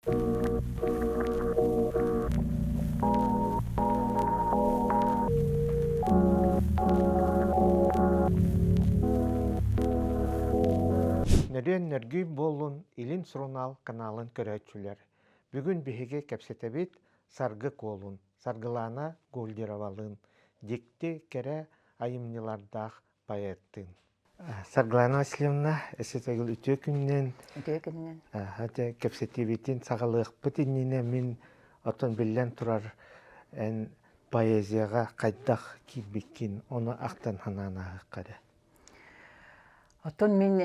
Нөрүөн нөргүй буоллун Илин сурунаал каналын көрөөччүлэр. Бүгүн биһиги кэпсэтэбит Саргы Куолун, Саргылаана Гольдеровалыын дьикти кэрэ айымньылардаах поэттыын. Саргылана Васильевна, эсэтэгил үтүө күнүнэн. Үтүө күнүнэн. Дьэ, кэпсэтиибитин саҕалыахпыт иннинэ мин оттон биллэн турар эн поэзияҕа хайдах киирбиккин ону ахтан санаан ааһыахха эрэ. Оттон мин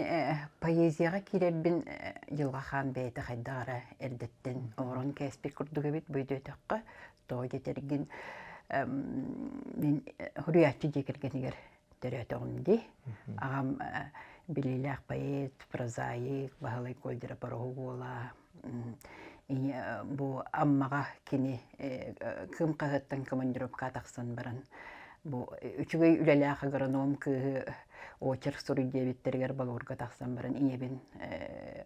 поэзияҕа киирэрбин Дьылҕа Хаан бэйэтэ хайдах эрэ эрдэттэн оҥорон кээспит курдук эбит бу өйдөөтөххө. Тоҕо диэтэргин мин суруйааччы дьиэ кэргэнигэр төрөөтөҕүм дии. Аҕам билиилээх поэт, прозаик Баһылай Кольдеров Ороһу уола. Бу Аммаҕа кини Кыым хаһыаттан командировка тахсан баран бу үчүгэй үлэлээх агроном кыыһы очерк суруй диэбиттэригэр балуурга тахсан баран ийэбин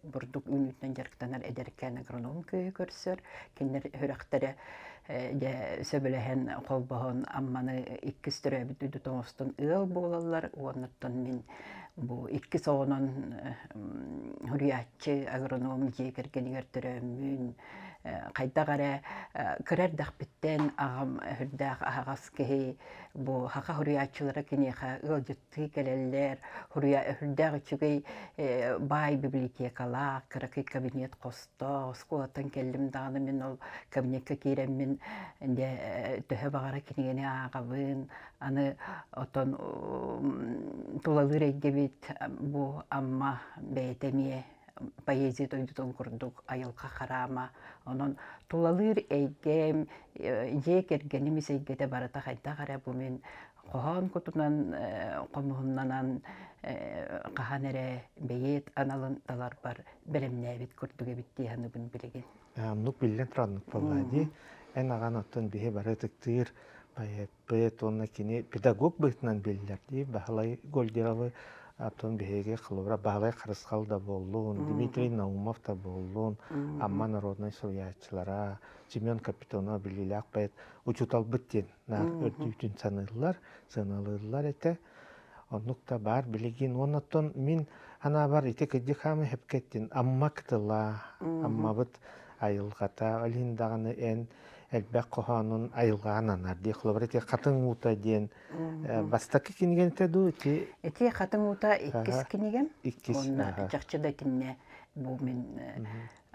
бурдук үүнүүтүнэн дьарыктанар эдэркээн агроном кыыһы көрсөр. Кинилэр сүрэхтэрэ дьэ сөбүлэһэн холбоһон Амманы иккис төрөөбүт дойдута оҥостон ыал буолаллар уоннаттан мин бу иккис оҕонон суруйааччы агроном дьиэ кэргэнигэр төрөөммүн хайдах эрэ кыра эрдэхпиттэн аҕам сүрдээх аһаҕас киһи бу саха суруйааччылара киниэхэ ыалдьыттыы кэлэллэр сүрдээх үчүгэй баай библиотекалаах кыракый кабинет хос оскуолаттан кэллим даҕаны мин ол кабинекка киирэммин дьэ төһө баҕара кинигэни ааҕабын аны отон тулалыыр эйгэбит бу Амма бэйэтэ эмиэ поэзия дойдутун курдук айылҕа хараама онон тулалыыр эйгэм дьиэ кэргэним ис эйгэтэ барыта хайдах эрэ бу мин хоһоон кутунан хомуһуннанан хаһан эрэ бэйиэт аналын таларбар бэлэмнээбит курдук эбит дии саныыбын билигин. Оннук биллэн турар оннук буоллаа дии. Эн аҕан оттон биһи бары ытыктыыр поэппыт уонна кини педагог быһыытынан биллэр дии. Баһылай Гольдеровы оттон биһиги холобура Баһылай Харысхал да буоллун, Дмитрий Наумов да буоллун, Амма народнай суруйааччылара, Семен Капитонов биллиилээх поэт учууталбыт диэн наар өрдүүтүн саныыллар, сыаналыыллар этэ. Оннук да баар билигин. Уонна оттон мин анаабар ити кырдьык хаамы сөпкө Амма кытыла, Аммабыт айылҕата, ол иһин даҕаны эн элбэх хоһоонун айылҕаҕа ананар дии. Холобура, ити Хатыҥ уута диэн бастакы кинигэҥ этэ дуу ити? Ити Хатыҥ уута иккис кинигэм. Иккис. Уонна чахчы да итиннэ бу мин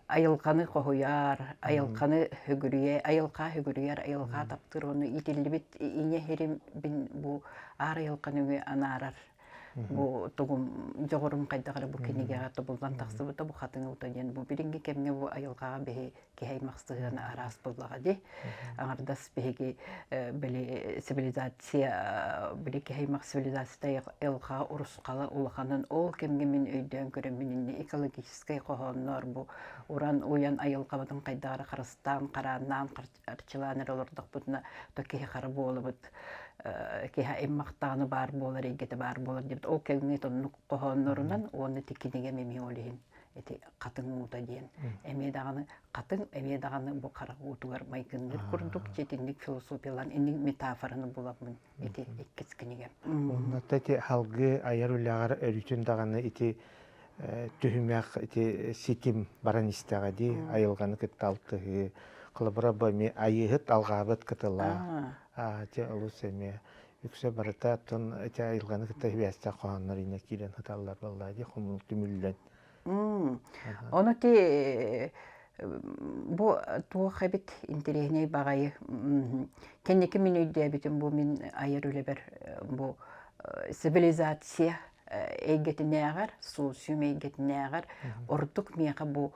айылҕаны хоһуйар, айылҕаны сүгүрүйэ, айылҕа сүгүрүйэр, айылҕа таптыыр уонна иитиллибит ийэ сирим бу аар айылҕа нөҥүө анаарар бу тугум дьоҕурум хайдах эрэ бу кинигэҕэ тобуллан тахсыбыта бу хатыҥ уута диэн бу билиҥҥи кэмҥэ бу айылҕаҕа биһи киһи аймах сыһыана араас буоллаҕа дии аҥардас биһиги били цивилизация били киһи аймах цивилизацията айылҕаҕа урусхала улаханын ол кэмҥэ мин өйдөөн көрөммүн инни экологическай хоһооннор бу уран уйан айылҕабытын хайдах эрэ харыстаан, харааннаан, арчылаан эрэ олордохпутуна то киһи хара буолабыт, киһи аймахтаҕына баар буолар, эйгэтэ баар буолар диэбит. Ол кэмҥэ оннук хоһооннорунан уонна ити кинигэм эмиэ ол иһин ити хатыҥ уута диэн эмиэ даҕаны хатыҥ эмиэ даҕаны бу харах уутугар майгынныыр курдук итинник философиялаан инник метафораны буламмын ити иккис кинигэм. Уонна ити салгыы айар үлэҕэр өрүүтүн даҕаны ити түһүмэх ити ситим баран истэҕэ дии айылҕаны кытта алтыһыы холобура бу эмиэ айыыһыт алҕаабыт кытыла ити олус эмиэ үксэ барыта оттон ити айылҕаны кытта сибээстээх хоһооннор иннэ киирэн сыталлар буоллаа дии хомул түмүллэн Ону ти бу туох эбит интэриэһинэй баҕайы кэнники мин өйдөөбүтүм бу мин айар үлэбэр бу цивилизация эйгэтинээҕэр, социум эйгэтинээҕэр ордук миэхэ бу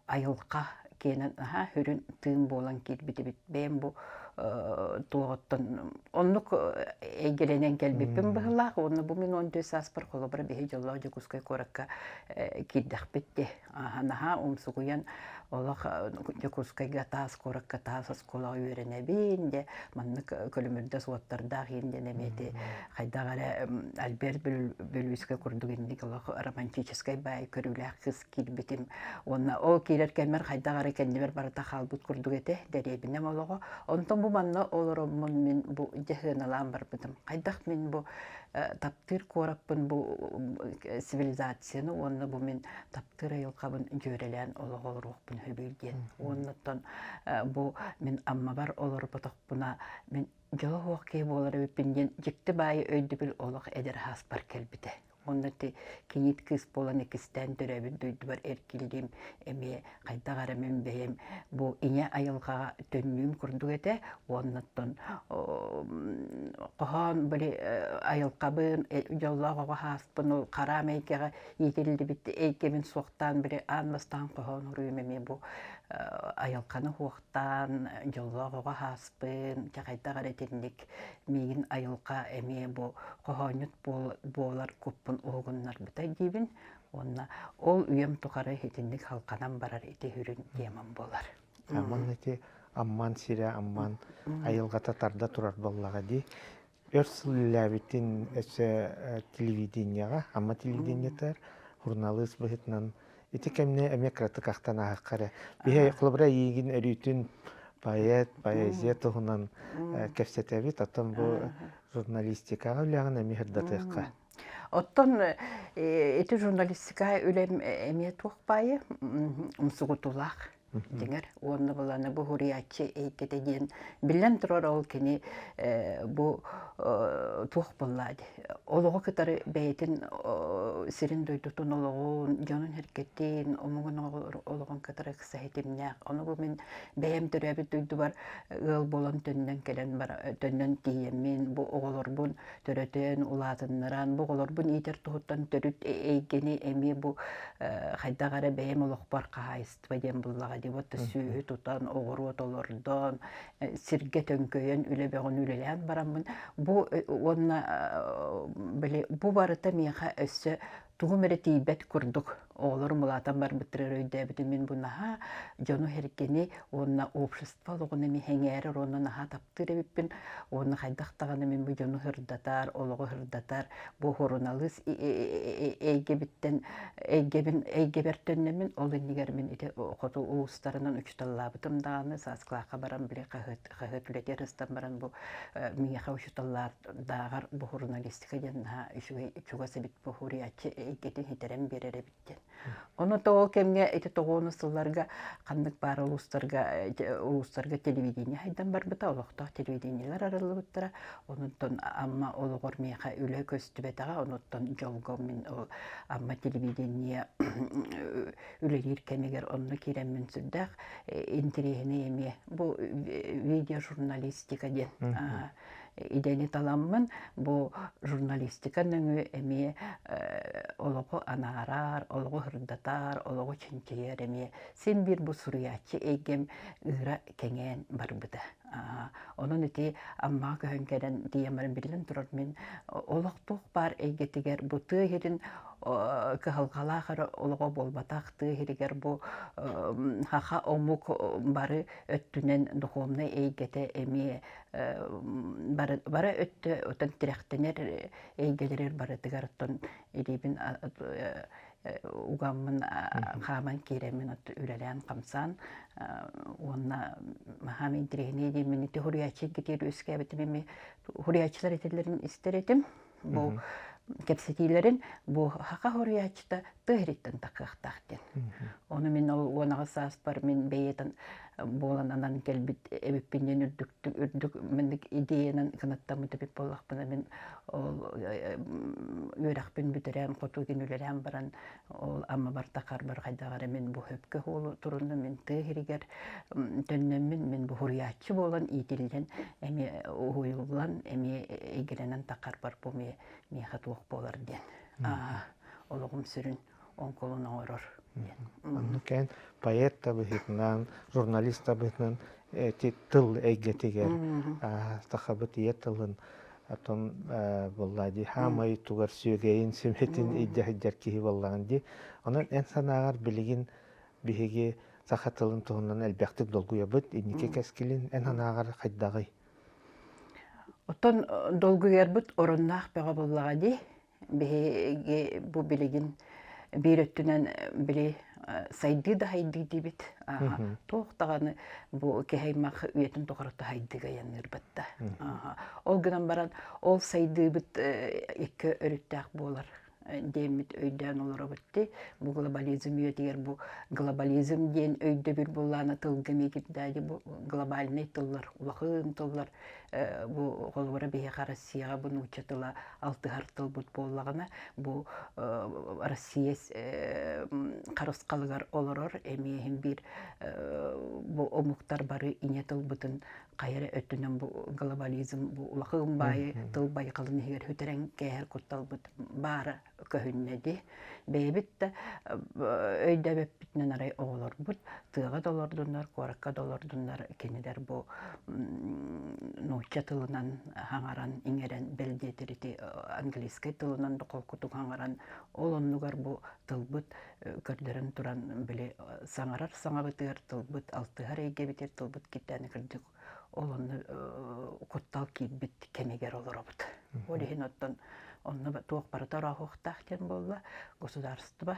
айылҕа киэнэн наһаа сүрүн тыын буолан киирбит эбит. Бэйэм бу. туоҕуттан оннук эйгэлэнэн кэлбиппин быһылаах. Уонна бу мин 14 сааспар холобура биһи дьоллоох Дьокуускай куоракка киирдэхпит дии. Наһаа умсугуйан олох Дьокуускайга таас куоракка таас оскуолаҕа үөрэнэбин де маннык көлүмүрдэс уоттардаах иин диэн эмиэ ити хайдах эрэ Альберт Бүлүүскэ курдук инник олох романтическай баай көрүүлээх кыыс киирбитим. Уонна ол киирэр кэммэр хайдах эрэ кэннибэр барыта хаалбыт курдук этэ дэриэбинэм олоҕо. Онтон бу манна олороммун мин бу дьаһыаналаан барбытым. Хайдах мин бу таптыыр куораппын бу цивилизацияны уонна бу мин таптыыр айылҕабын дьүөрэлээн олох олоруохпун сөбүй диэн. Уоннаттан бу мин Аммабар олорботохпуна мин дьоло суох киһи буолар эбиппин диэн дьикти баайы өйдөбүл олох эдэр сааспар кэлбитэ. Уонна ити кийиит кыыс буолан иккистээн төрөөбүт дойдубар эргиллиим эмиэ хайдах эрэ мин бэйэм бу ийэ айылҕаҕа төннүүм курдук этэ. Уонна оттон хоһоон били айылҕабын, дьоллоох оҕо сааспын ол хараам эйгэҕэ иитиллибит эйгэбин суохтаан били аан бастаан хоһоон уруйум эмиэ бу айылҕаны суохтаан дьоллоох оҕо сааспын дьэ хайдах эрэ итинник миигин айылҕа эмиэ бу хоһоонньут буолар куппун уһугуннарбыта диибин уонна ол үйэм тухары итинник халҕанан барар ити сүрүн темам буолар. Амман ити Амман сирэ, Амман айылҕата тарда турар буоллаҕа дии. Өр сыл үлэлээбитин өссө телевидениеҕа, Амма телевидениетыгар суруналыыс быһыытынан ити кэмҥэ эмиэ кыратык ахтан ааһыахха эрэ. Биһи холобура эйиигин өрүүтүн поэт, поэзия туһунан кэпсэтэбит, оттон бу журналистикаҕа үлэҕин эмиэ сырдатыахха. Оттон ити журналистика үлэм эмиэ туох баайы умсугутуулаах дьиҥэр уонна быланы бу суруйааччы эйгэтэ диэн биллэн турар ол кини бу туох буолла олоҕу кытары бэйэтин сирин дойдутун олоҕун дьонун эргэтин омугун олоҕун кытары ыкса ситимнээх ону бу мин бэйэм төрөөбүт дойдубар ыал буолан төннөн кэлэн төннөн тиийэммин бу оҕолорбун төрөтөн, улаатыннаран, бу оҕолорбун иитэр туһуттан төрүт эйгэни эмиэ бу хайдах эрэ бэйэм олохпор хаһаайыстыба диэн буллаҕа дии. Вот сүөһү тутан, оҕуруот олордон, сиргэ төҥкөйөн үлэ бөҕөнү үлэлээн бараммын бу уонна били бу барыта миэхэ өссө тугум эрэ тиийбэт курдук оҕолорум улаатан барбыттарыгар өйдөөбүтүм мин бу наһаа дьону-сэргэни уонна общество олоҕун эмиэ сэҥээрэр уонна наһаа таптыыр эбиппин уонна хайдах даҕаны мин бу дьону сырдатар олоҕу сырдатар бу суруналыыс эйгэбиттэн эйгэбин эйгэбэр төннөммүн ол иннигэр мин ити хоту улуустарынан учууталлаабытым даҕаны сааскылаахха баран били хаһыат хаһыат үлэтигэр ыстан баран бу миэхэ учууталлаардааҕар бу журналистика диэн наһаа үчүгэй чугас эбит бу суруйааччы эйгэтин ситэрэн биэрэр эбит диэн. Ону ол кэмҥэ ити тоҕуону сылларга ханнык баар улуустарга улуустарга телевидение хайдан барбыта, олохтоох телевидениелэр арыллыбыттара. Онуттан Амма олоҕор миэхэ үлэ көстүбэтэҕэ, онуттан дьолго мин ол Амма телевидение үлэлиир кэмигэр онно киирэммин сүрдээх интэриэһинэй эмиэ бу видеожурналистика диэн идэни таламмын бу журналистика нөҥүө эмиэ олоҕу анаарар, олоҕу сырдатар, олоҕу чинчийэр эмиэ син биир бу суруйааччы эйгэм ыыра кэҥээн барбыта. Онон ити Аммаҕа көһөн кэлэн тиийэн баран биллэн турар мин олох туох баар эйгэтигэр бу тыа сирин кыһалҕалаах эрэ олоҕо буолбатах тыа сиригэр бу саха омук бары өттүнэн духовнай эйгэтэ эмиэ бары, бары өттө оттон тирэхтэнэр эйгэлэрэр барытыгар оттон илиибин угаммын хааман киирэммин үлэлээн хамсаан уонна маһаам интэриэһинэй диэммин ити суруйааччы эйгэтигэр үөскээбитим эми суруйааччылар этэллэрин истэр этим бу кэпсэтиилэрин бу саха суруйааччыта тыа сириттэн тахыахтаах диэн. Ону мин ол 18 сааспар мин бэйэтин буолан анан кэлбит эбиппин диэн үрдүктүк үрдүк маннык идеянан кынаттаммыт эбит буоллахпына мин ол үөрэхпин бүтэрэн хотугин үлэлээн баран ол Аммабар тахарбар хайдах эрэ мин бу сөпкө туруннум мин тыа сиригэр төннөммүн мин бу суруйааччы буолан иитиллэн эмиэ уһуйуллан эмиэ эйгэлэнэн тахарбар бу миэхэ туох буолар диэн олоҕум сүрүн оҥкулун оҥорор. Оннук кэн поэт да быһыытынан, журналист да быһыытынан эти тыл эйгэтигэр сахабыт ийэ тылын отон буолла дии хаамай тугар сүөгэйин сүмэтин илдьэ сылдьар киһи буоллаҕын дии. Онон эн санааҕар билигин биһиги саха тылын туһунан элбэхтик долгуйабыт, инники кэскилин эн санааҕар хайдаҕый? Оттон долгуйарбыт оруннаах бөҕө буоллаҕа дии. Биһиги бу билигин биир өттүнэн били сайдыы да сайдыы диибит. Туох даҕаны бу киһи аймах үйэтин тухары сайдыыга айанныырбыт да. Ол гынан баран ол сайдыыбыт икки өрүттээх буолар диэммит өйдөөн олоробут дии. Бу глобализм үйэтигэр бу глобализм диэн өйдөбүл буллаана тылга миигирдээди бу глобальнай тыллар, улахан тыллар бу холобура биһиэхэ Россияҕа бу нуучча тыла алтыһар тылбыт буоллаҕына бу Россия харысхалыгар олорор эмиэ иһин биир бу омуктар бары ийэ тылбытын хайа эрэ өттүнэн бу глобализм бу улахан баайы тыл байҕалын иһигэр сүтэрэн кээһэр кутталбыт баара көһүннэ дии. Бэйэбит да өйдөөбөппүтүнэн арай оҕолорбут тыаҕа да олордуннар, куоракка да олордуннар кинилэр бу нуучча тылынан хаҥаран, иҥэрэн, бэл диэтэр ити английскай тылынан да холкутук хаҥаран, ол оннугар бу тылбыт көрдөрөн туран били саҥарар саҥабытыгар тылбыт алтыһар эйгэбитигэр тылбыт кирдээн кырдьык ол онно куттал киирбит кэмигэр олоробут. Ол иһин оттон онно туох барыта орооһуохтаах диэн буолла. Государство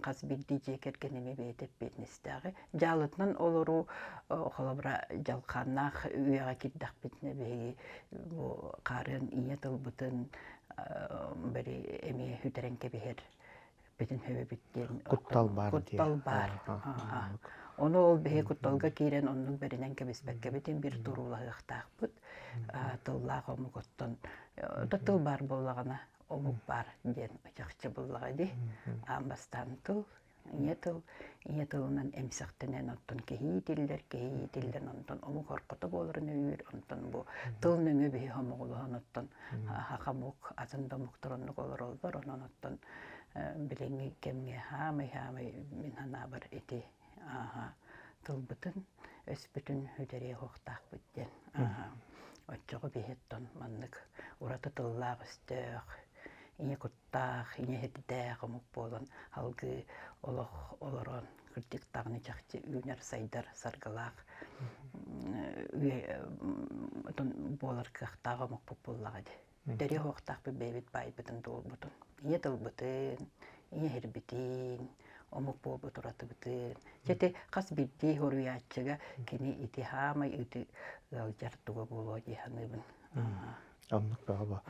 хас биирдии дьиэ кэргэн эмиэ бэйэтэ эппиэтинэстээҕи. Дьаалытынан олоруу холобура дьалхааннаах үйэҕэ киирдэхпитинэ биһиги бу хаарыан ийэ тылбытын били эмиэ сүтэрэн кэбиһэр бүтүн хөбөбүт диэн куттал баар куттал баар ону ол биһи кутталга киирэн оннук бэринэн кэбиспэккэбитин бир туруулаһыахтаахпыт тыллаах омук оттон да тыл баар буоллаҕына омук баар диэн чахчы буллаҕа дии аан бастаан тыл ийэ тыл ийэ тылынан эмсэхтэнэн оттон киһи иитиллэр киһи иитиллэн онтон омук оркото буоларын өйүүр онтон бу тыл нөҥүө биһи хомоҕолоһон оттон саха омук атын да омуктар оннук олороллор онон оттон билиҥҥи кэмҥэ хаамай-хаамай мин санаабар ити тылбытын өспүтүн сүтэриэ суохтаахпыт диэн оччоҕо биһи оттон маннык ураты тыллаах өстөөх ийэ куттаах ийэ сирдээх омук буолан алгыы олох олорон кырдьык даҕаны чахчы үүнэр сайдар саргылаах буолар кыахтаах омукпут буоллаҕа дии Дэри оһохтоохпут бэйэбит баайбытын туолбутун, ийэ тылбытын, ийэ иһирбитин, омук буолбут уратыбытын. Дьэ ити хас биирдии хоруйааччыга кини ити хаамай ыты ыалдьар туга буолуо дии саныыбын. Оннук бөҕө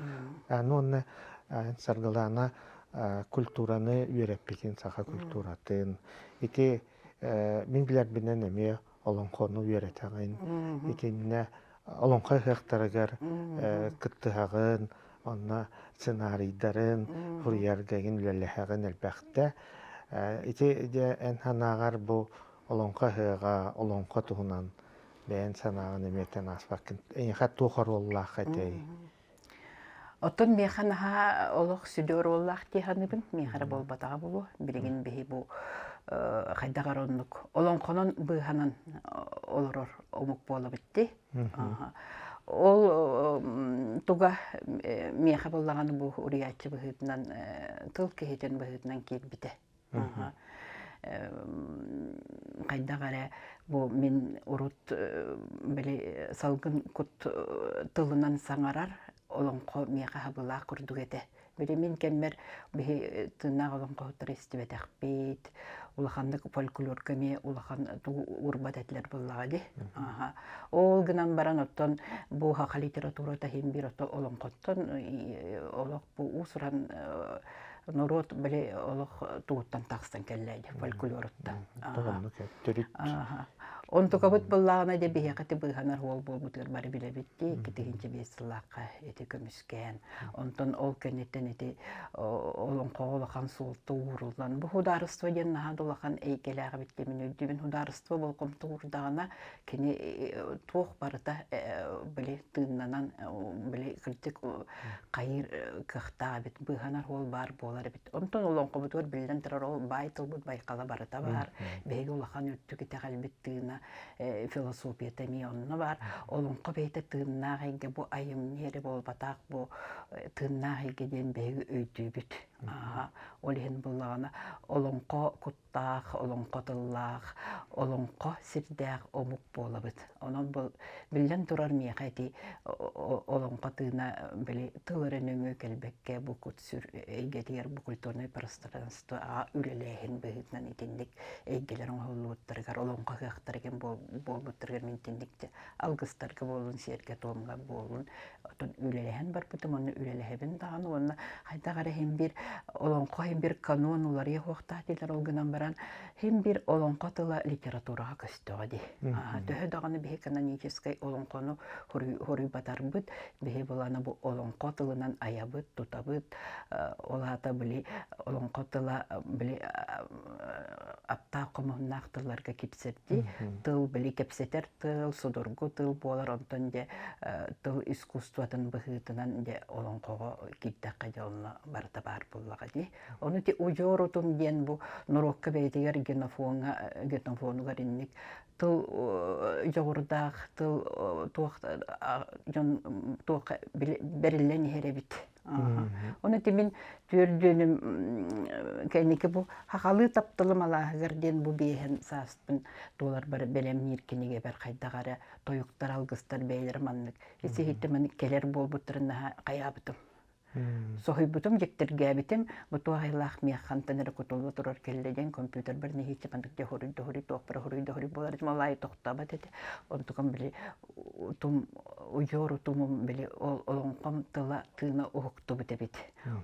Ну онно Саргылаана культураны үөрэппитин, саха культуратын. Ити мин билэрбинэн эмиэ олоҥхону үөрэтэҕин. Итиннэ олоҥхо ыһыахтарыгар кыттыһаҕын, онно сценарийдарын суруйаргын үлэлэһэҕин элбэхтэ. Ити дьэ эн санааҕар бу олоҥхо ыһыаҕа, олоҥхо туһунан бэйэн санааҕын эмиэ этэн ааспаккын. Эйиэхэ туох оруоллаах этэй? Оттон миэхэ наһаа олох сүдү оруоллаах дии саныыбын. Миэхэ эрэ буолбатаҕа буолуо. Билигин биһи бу хайдах эрэ оннук олоҥхонон быыһанан олорор омук буолабыт дии. Ол туга миэхэ буоллаҕына бу уруйааччы быһыытынан тыл киһитин быһыытынан киирбитэ. Хайдах эрэ бу мин урут били салгын кут тылынан саҥарар олоҥхо миэхэ хабылаах курдук этэ. Били мин кэммэр биһи тыыннаах олоҥхоһуттары истибэтэхпит, улаханнык фольклорга эмиэ улахан тугу уурбат этилэр буоллаҕа дии. Ол гынан баран оттон бу саха литературата иһин биир ото олоҥхоттон олох бу уус-уран норуот били олох тугуттан тахсан кэллэ фольклоруттан. Төрүт. Онтукабыт быллаҕына дьэ биһиэхэ ити быыһанар уол буолбутугар бары билэбит дии, 2005 сыллаахха ити көмүскээн. Онтон ол кэнниттэн ити олоҥхоҕо улахан суолта ууруллан, бу судаарыстыба диэн наһаа да улахан эйгэлээх эбит диэмин өйдүүбүн. Судаарыстыба болҕомто уурдаҕына, кини туох барыта били тыыннанан, били кырдьык хайыыр кыахтаах эбит, быыһанар уол баар буолар эбит. Онтон олоҥхобутугар биллэн турар ол баай тылбыт байҕала барыта баар. Биһиги улахан үрдүк итэҕэлбит тыына, философията эмиэ онно баар. Олоҥхо бэйэтэ тыыннаах эйгэ, бу айымньы эрэ буолбатах, бу тыыннаах эйгэ диэн биһиги өйдүүбүт. Ол иһин буллаҕына олоҥхо куттаах, олоҥхо тыллаах, олоҥхо сирдээх омук буолабыт. Онон бу биллэн турар миэхэ ити олоҥхо тыына били тыл эрэ нөҥүө кэлбэккэ бу кут-сүр эйгэтигэр бу культурнай пространство үлэлээһин быһыытынан итинник эйгэлэр оҥоһуллубуттарыгар олоҥхо ыһыахтара кэм буолбуттарыгар мин итинник алгыстарга буоллун, сиэргэ-туомҥа буоллун Оттон үлэлэһэн барбытым, онно үлэлэһэбин даҕаны уонна хайдах эрэ иһин биир олоҥхо иһин биир канон уларыйа суохтаах дииллэр ол гынан баран иһин биир олоҥхо тыла литератураҕа көстөҕө дии. Төһө даҕаны биһи каноническай олоҥхону хоруйбатарбыт, биһи былана бу олоҥхо тылынан айабыт, тутабыт, ол аата били олоҥхо тыла били аптаах хомуһуннаах тылларга кипсэрдии, тыл били кэпсэтэр тыл, судургу тыл буолар, онтон дьэ тыл искусствотын быһыытынан дьэ олоҥхоҕо киирдэххэ дьэ онно барыта баар буоллаҕа дии. Ону ити удьуор утум диэн бу норуокка бэйэтигэр генофоҥҥа генофонугар инник тыл дьоҕурдаах тыл туох дьон туох бэриллэн иһэр эбит. Ону ити мин түөрдүөнүм кэнники бу хахалыы тапталым алааһыгар диэн бу биэһэн сааспын туоларбар бэлэмниир кинигэбэр хайдах эрэ тойуктар, алгыстар бэйэлэрэ маннык ис-иһиттэн маннык кэлэр буолбуттарын наһаа хайаабытым. Соһуйбутум, дьиктиргээбитим, бу туох айылаах миэхэ хантан эрэ кутулла турар кэллэ диэн компьютербар нэһииччэ маннык дьэ хоруйда-хоруй туохпар хоруйда-хоруй буолар этим, ол аайы тохтообот этэ. Онтукам били утум удьуор утумум били ол олоҥхом тыла тыына уһуктубут эбит.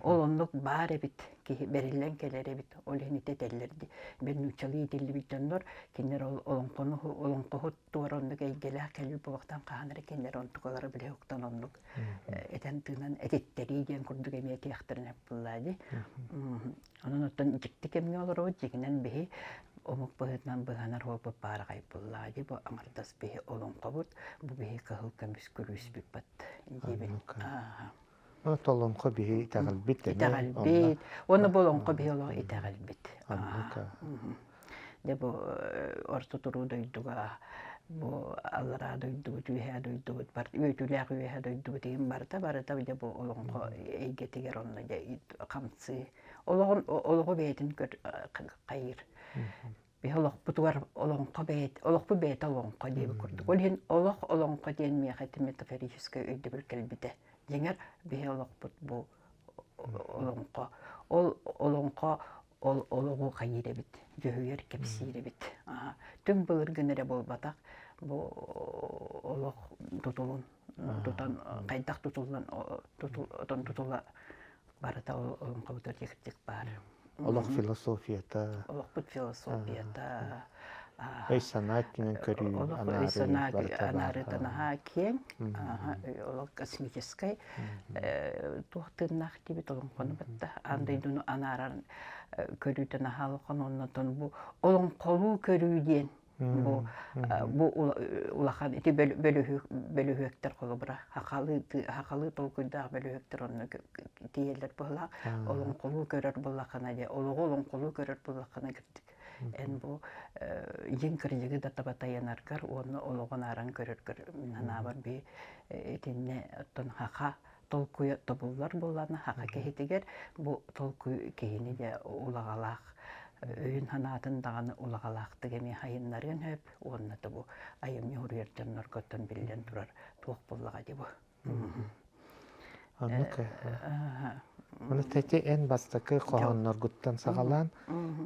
Ол оннук баар эбит, киһи бэриллэн кэлэр эбит. Ол иһин ити этэллэр дии. Бэл нууччалыы иитиллибит дьоннор кинилэр ол олоҥхону олоҥхоһут туора оннук эйгэлээх кэлбит буолуохтан хаһан эрэ кинилэр онтукалара били уктан оннук этэн тыынан этиттэрии диэн курдук эмиэ этиэхтэрин эппиллаа дии. Онон оттон дьикти кэмҥэ олоробут, дьиҥинэн биһи омук быһыытынан быһанар уолбут баараҕай буоллаҕа дии, бу аҥардас биһи олоҥхобут, бу биһи кыһыл көмүс күлүүспүт бат диибин. Олоҥхо биһи итэҕэлбит Итэҕэлбит. Уонна бу олоҥхо биһи олох итэҕэлбит. Дьэ бу орто туруу дойдуга бу аллараа дойдубут, үөһээ дойдубут, бар үөтүүлээх үөһээ дойдубут иһин барыта барыта дьэ бу олоҥхо эйгэтигэр онно дьэ хамсыы олоҕун олоҕу бэйэтин көр хайыыр. Биһи олохпутугар олоҥхо бэйэт олохпут бэйэтэ олоҥхо диэбит курдук. Ол иһин олох олоҥхо диэн миэхэ ити метафорическай өйдөбүл кэлбитэ. Дьиҥэр биһи олохпут бу олоҥхо. Ол олоҥхо ол олоҕу хайыыр эбит, дьүһүйэр, кэпсиир эбит. Түҥ былыргын эрэ буолбатах, бу олох тутулун тутан хайдах тутуллан тутул тутула барыта олоҥхобутугар дьиктик баар. Олох философията. Олохпут философията. Өй-санаа өттүнэн көрүү, Олох өй-санаа анаарыыта наһаа киэҥ, олох космическай туох тыыннаах диэбит олоҥхону батта аан дойдуну анаарар көрүүтэ наһаа улахан оннотон бу олоҥхолуу көрүү диэн бу бу улахан ити бөлүһүөктэр холобура хахалыы хахалыы толкуйдаах бөлүһүөктэр онно тиийэллэр быһылаах олоҥхолуу көрөр буоллаххына дьэ олоҕу олоҥхолуу көрөр буоллаххына кырдьык эн бу дьиҥ кырдьыгы да таба тайанаргар уонна олоҕун ааран көрөргөр мин санаабар би итиннэ оттон хаха толкуйа тобуллар буоллаҕына хаха киһитигэр бу толкуй киһини дьэ улаҕалаах өйүн санаатын даҕаны улаҕалаахтык эмиэ хайыннарыан сөп уонна да бу айымньы суруйар дьоннорготтон биллэн турар туох буоллаҕа дии бу Оннук. Ону тэти эн бастакы хоһоонноргуттан саҕалаан,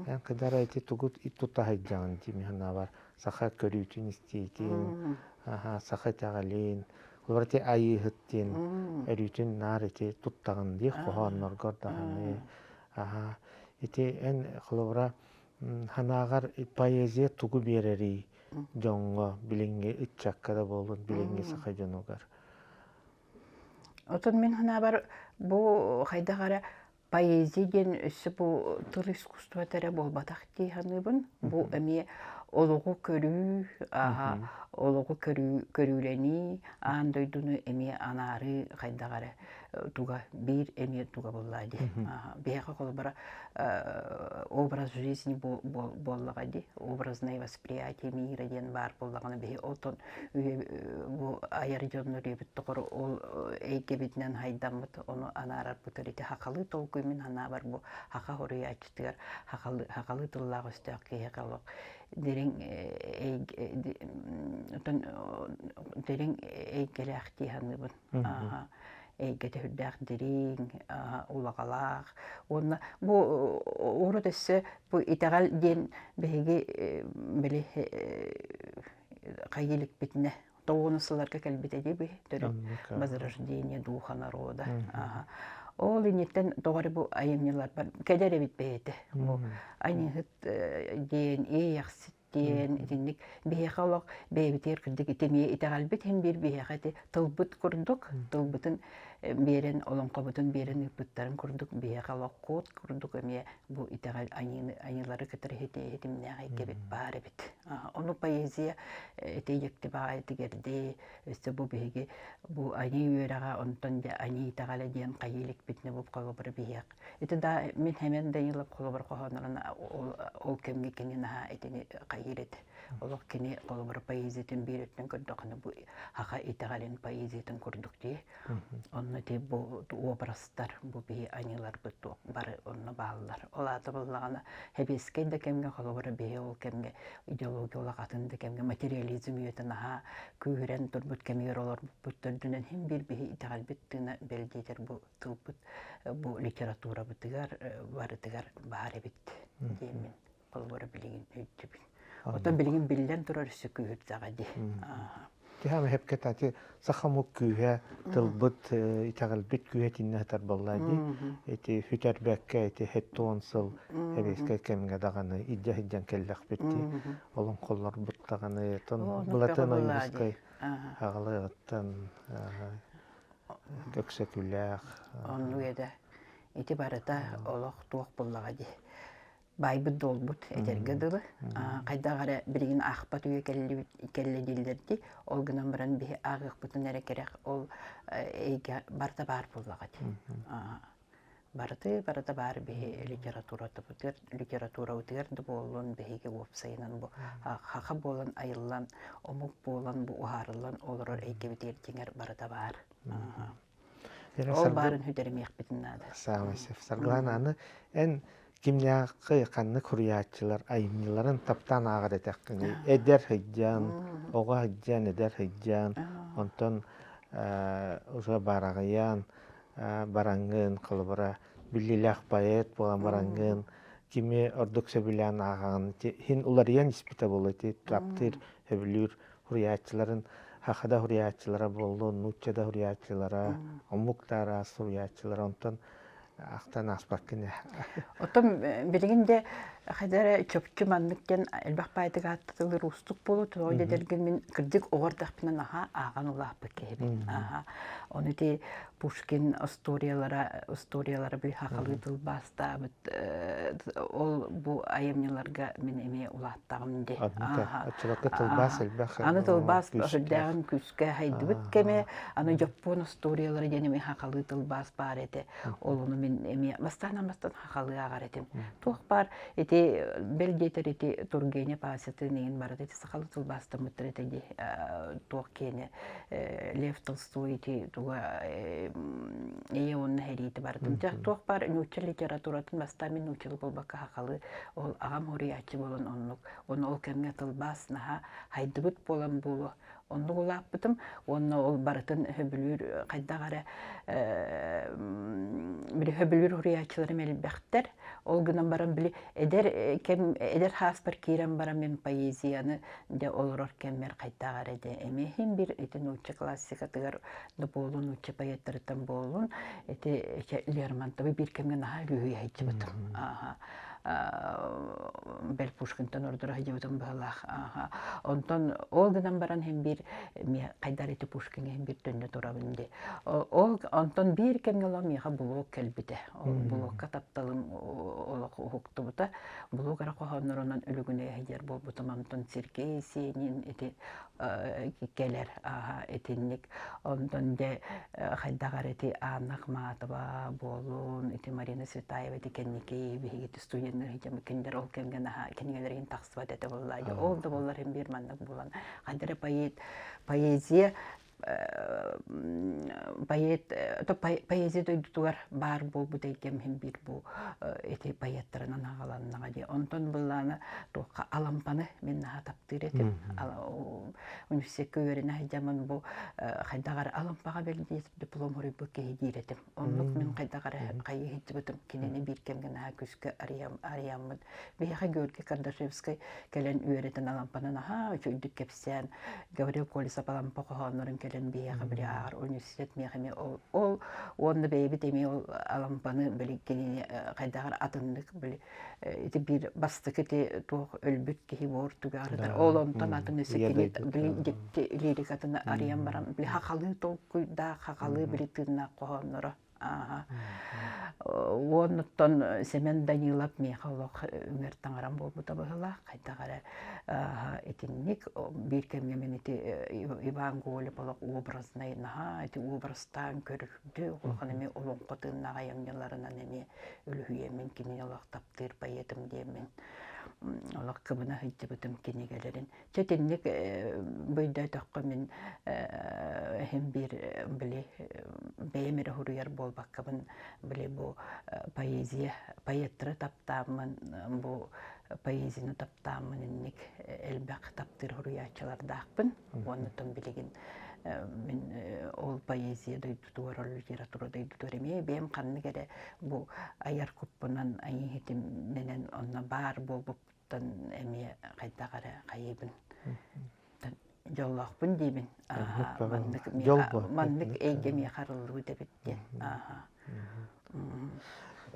эн кыдара ити тугу тута сылдьаҕын дии мин санаабар саха көрүүтүн истиитин, саха итэҕэлин, олор ити айыыһыт диэн өрүүтүн наар ити туттаҕын дии хоһоонноргор даҕаны. Аха ити эн холобура санааҕар поэзия тугу биэрэрий? Дьоҥҥо, билиҥҥи ыччакка да буоллун, билиҥҥи саха дьонугар. Отон мин санаабар бу хайдах эрэ поэзия диэн өссө бу тыл искусствота эрэ буолбатах дии саныыбын. Бу эмиэ олоҕу көрүү, олоҕу көрүү, көрүүлэнии, аан дойдуну эмиэ анаарыы хайдах эрэ туга биир эмиэ туга буоллаа дии. Биһиэхэ холобура образ жизни буоллаҕа дии, образное восприятие мира диэн баар буоллаҕына биһи отон бу айар дьоннор үйэбит тоҕор ол эйгэбитинэн хайдаммыт ону анаарарбытыр ити хахалыы толкуй мин санаабар бу хаха хоруйааччытыгар хахалыы тыллаах өстөөх киһиэхэ олох дириҥ дириҥ эйгэлээх дии саныыбын. Эйгэтэ сүрдээх дириҥ, улаҕалаах. Уонна бу урут өссө бу итэҕэл диэн биһиги били хайыы иликпитинэ тоҕуону сылларга кэлбитэ дии төрүт возрождение духа народа. Ол инниттэн тоҕо эрэ бу айымньыларбар кэлэр эбит бэйэтэ. Бу айыһыт диэн иэйэхсит диэн итинник биһиэхэ олох бэйэбитигэр кырдьык ити эмиэ итэҕэлбит иһин биир биһиэхэ ити тылбыт курдук тылбытын биэрэн олоҥхобутун биэрэн ыыппыттарын курдук биһиэхэ олох куот курдук эмиэ бу итэҕэл айыыны айыылары кытары ситимнээх эйгэбит баар эбит. Ону поэзия ити дьикти баҕайытыгэрдии өссө бу биһиги бу айыы үөрэҕэ онтон дьэ айыы итэҕэлэ диэн хайыы иликпитинэ бу холобура биһиэх Ити да мин Хэмэн Данилов холобур хоһооннорун ол кэмҥэ кини наһаа итини хайыыр этэ. Олох кини холобур поэзиятын биир өттүн көрдөххүнэ бу хаха итэҕэлин поэзиятын курдук дии. Онно ити бу образтар, бу биһи аньыыларбыт туох бары онно бааллар. Ол аата буоллаҕына сэбиэскэй да кэмҥэ холобура биһи ол кэмҥэ идеология олох атын да кэмҥэ материализм үйэтэ наһаа күүһүрэн турбут кэмигэр олорбуппут төрдүнэн син биир биһи итэҕэлбит тыына бэл диэтэр бу тылбыт бу литературабытыгар барытыгар баар эбит диэммин холобура билигин өйдүүбүн. Оттон билигин биллэн турар өссө күүһүрдэҕэ дии. Тиһэм эһэпкэ тати саха омук күүһэ тылбыт итэҕэлбит күүһэ итиннэ сытар буолла дии. Ити сүтэрбэккэ ити хеттуон сыл эбиэскэй кэмҥэ даҕаны илдьэ сылдьан кэллэхпит дии. Олоҥхолорбут даҕаны тон Былатын Ойуунускай аҕалыаҕыттан Өксөкүлээх. Оннук этэ. Ити барыта олох туох буоллаҕа дии. Байбыт дуолбут этэргэ дылы. Хайдах эрэ билигин аахпат үйэ кэллэ дииллэр дии. Ол гынан баран биһи ааҕыахпытын эрэ кэрэх ол эйгэ барыта баар буоллаҕа дии. Барыты барыта баар биһи литературатыбытыгар литературабытыгар да буоллун биһиги уопсайынан бу хаха буолан айыллан омук буолан бу уһаарыллан олорор эйгэбитигэр дьиҥэр барыта баар. Ол баарын сүтэримиэхпитин наада. Саамай сөп. Саргылаана аны эн кимнээххи ханнык суруйааччылар айымньыларын таптаан ааҕар этэххиний? Эдэр сылдьан, оҕо сылдьан, эдэр сылдьан, онтон уже баараҕыйан, бараҥҥын, холобура, биллиилээх поэт буолан бараҥҥын, кими ордук сөбүлээн ааҕаҕын иһин уларыйан испитэ буолуо ити таптыыр, сөбүлүүр суруйааччыларын саха да суруйааччылара буоллун, нуучча да суруйааччылара, омук да араас суруйааччылара онтон ахтан ааспаккын ээ. Оттон билигин де хайда эрэ чопчу маннык диэн элбэх баайдык ааттатыллар уустук буолуо тоҕо дэтэргин мин кырдьык оҕо эрдэхпинэ наһаа ааҕан улааппыт киһибин. Ааха. Ону ити Пушкин историялара историялара били хахалыы тылбаастаабыт ол бу айымньыларга мин эмиэ улааттаҕым дии. Оччолорго тылбаас элбэх. Аны тылбаас сүрдээҕин күүскэ хайдыбыт кэмэ, аны дьоппуон историялара диэн эмиэ хахалыы тылбаас баар этэ. Ол ону мин эмиэ бастаан-бастаан хахалыы ааҕар этим. Туох баар ити бэл диэтэр ити Тургенев Асятын иһин барыта ити сахалыы тылбаастаммыттар этэ дии туох киэнэ Лев Толстой ити туга ийэ уонна сэриити барытын туох баар нуучча литературатын бастаан мин нууччалыы буолбакка хахалыы ол аҕам суруйааччы буолан оннук уонна ол кэмҥэ тылбаас наһаа хайдыбыт буолан буолуо оннук улааппытым уонна ол барытын сөбүлүүр хайдах эрэ били сөбүлүүр суруйааччыларым элбэхтэр ол гынан баран били эдэр кэм эдэр сааспар киирэн баран мин поэзияны дьэ олорор кэммэр хайдах эрэ дьэ эмиэ иһин биир ити нуучча классикатыгар да буолун нуучча поэттарыттан буолун ити Лермонтовы биир кэмҥэ наһаа үлүһүйэ сылдьыбытым. Бэл Пушкинтан ордоро сылдьыбытым быһыылаах. Онтон ол гынан баран иһин биир хайдар ити Пушкиҥҥа иһин биир төннө турабын дии. Ол онтон биир кэмҥэ олох миэхэ блог кэлбитэ. Ол блокка тапталым олох уһуктубута. Блог эрэ хоһооннорунан үлүгүнэйэ сылдьар буолбутум. Онтон Сергей Есенин ити кэлэр итинник. Онтон дьэ хайдах эрэ ити Анна Ахматова буолун, ити Марина Цветаева ити кэнники биһиги студеннар кинилэр ол кэмҥэ наһаа кинигэлэрин тахсыбат этэ буолла. Ол да буоллар иһин биир маннык буолан хайдах эрэ поэт поэзия поэт поэзия дойдутугар баар буолбут эйгэм иһин биир бу ити поэттарынан аҕаланнаҕа дии. Онтон былаана туохха Алампаны мин наһаа таптыыр этим. Университекка үөрэнэ сылдьаммын бу хайдах эрэ Алампаҕа бэл диплом суруйбут киһи диир этим. Оннук мин хайдах эрэ хайыы сылдьыбытым. Кинини биир кэмҥэ наһаа күүскэ арыйаммыт. Биһиэхэ Георгий Кардашевскай кэлэн үөрэтэн Алампаны наһаа үчүгэйдик кэпсээн, Гаврил Колесов Алампа хоһооннорун кэлэн биһиэхэ били ааҕар университет миэхэ эмиэ ол, ол уонна бэйэбит эмиэ ол Алампаны били кинини хайдах эрэ атыннык били ити биир бастакы ити туох өлбүт киһи буор түгэҕэр ол онтон атын өссө кини били дьикти лирикатын арыйан баран били хахалыы толкуйдаах хахалыы били тыыннаах хоһоонноро уонуттан Сэмэн Данилов миэхэ олох үҥэр таҥарам буолбута быһыылаах хайдах эрэ итинник биир кэмҥэ мин ити Иван Голев олох образнай наһаа ити образтаан көрүрдү улахан эмиэ олоҥхо тыыннаах айымньыларынан эмиэ үлүһүйэммин кинини олох таптыыр поэтым диэммин олох кыбына сылдьыбытым кинигэлэрин. Чэ итинник бөйдөөтөххө мин иһин биир били бэйэм эрэ суруйар буолбаккабын били бу поэзия поэттары таптааммын бу поэзияны таптааммын инник элбэх таптыыр суруйааччылардаахпын уонна билигин мин ол поэзия дойдутугар, ол литература дойдутугар эмиэ бэйэм ханнык эрэ бу айар куппунан айыы иһитимнэнэн онно баар буолбуппуттан эмиэ хайдах эрэ хайыыбын дьоллоохпун диибин. Маннык маннык эйгэ миэхэ арыллыбыт эбит диэн.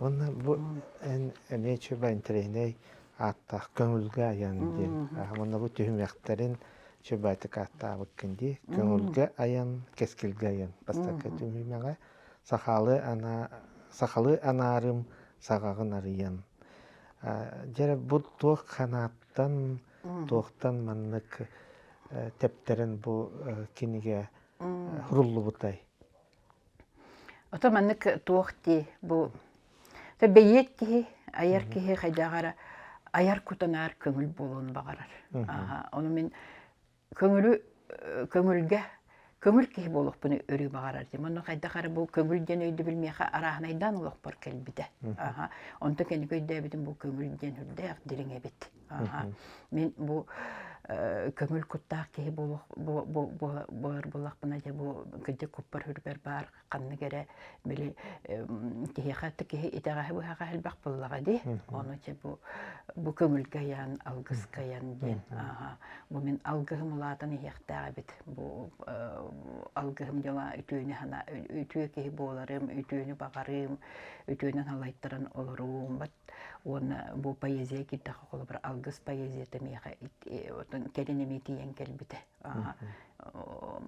Уонна бу эн эмиэ үчүгэй интэриэһинэй ааттаах көҥүлгэ айан диэн. Уонна бу түһүмэхтэрин үчүгэйдик ааттаабыккын дии. Көҥүлгэ айан, кэскилгэ айан. Бастакы түһүмэҕэ сахалыы ана сахалыы анаарым саҕаҕын арыйан. Дьэ бу туох ханааттан, туохтан маннык тэптэрэн бу кинигэ суруллубутай? Ото маннык туох дии бу бэйиэт киһи, айар киһи хайдах эрэ айар кутанаар көҥүл буолуон баҕарар. Ону мин көҥүлү көҥүлгэ көҥүл киһи буолуохпун өрүү баҕарар дим. Онно хайдах эрэ бу көҥүл диэн өйдөбүл миэхэ арааһынайдаан олохпор кэлбитэ. Онто кэнники өйдөөбүтүм бу көҥүл диэн үрдээх дириҥ эбит. Мин бу көҥүл куттаах киһи буолуох буолар буоллахпына дьэ бу кырдьык куппар хүрбэр баар ханнык эрэ били киһиэхэ киһи итэҕэһи быһаҕа элбэх буоллаҕа дии ону дьэ бу бу көҥүлгэ айан алгыска айан диэн бу мин алгыһым улаатан иһиэхтээх эбит бу алгыһым дьола үтүөнү хана үтүө киһи буоларым үтүөнү баҕарыым үтүөнэн халайтаран олоруум Уонна бу поэзия киирдэххэ холобур алгыс поэзията миэхэ кэлин эмиэ тиийэн кэлбитэ.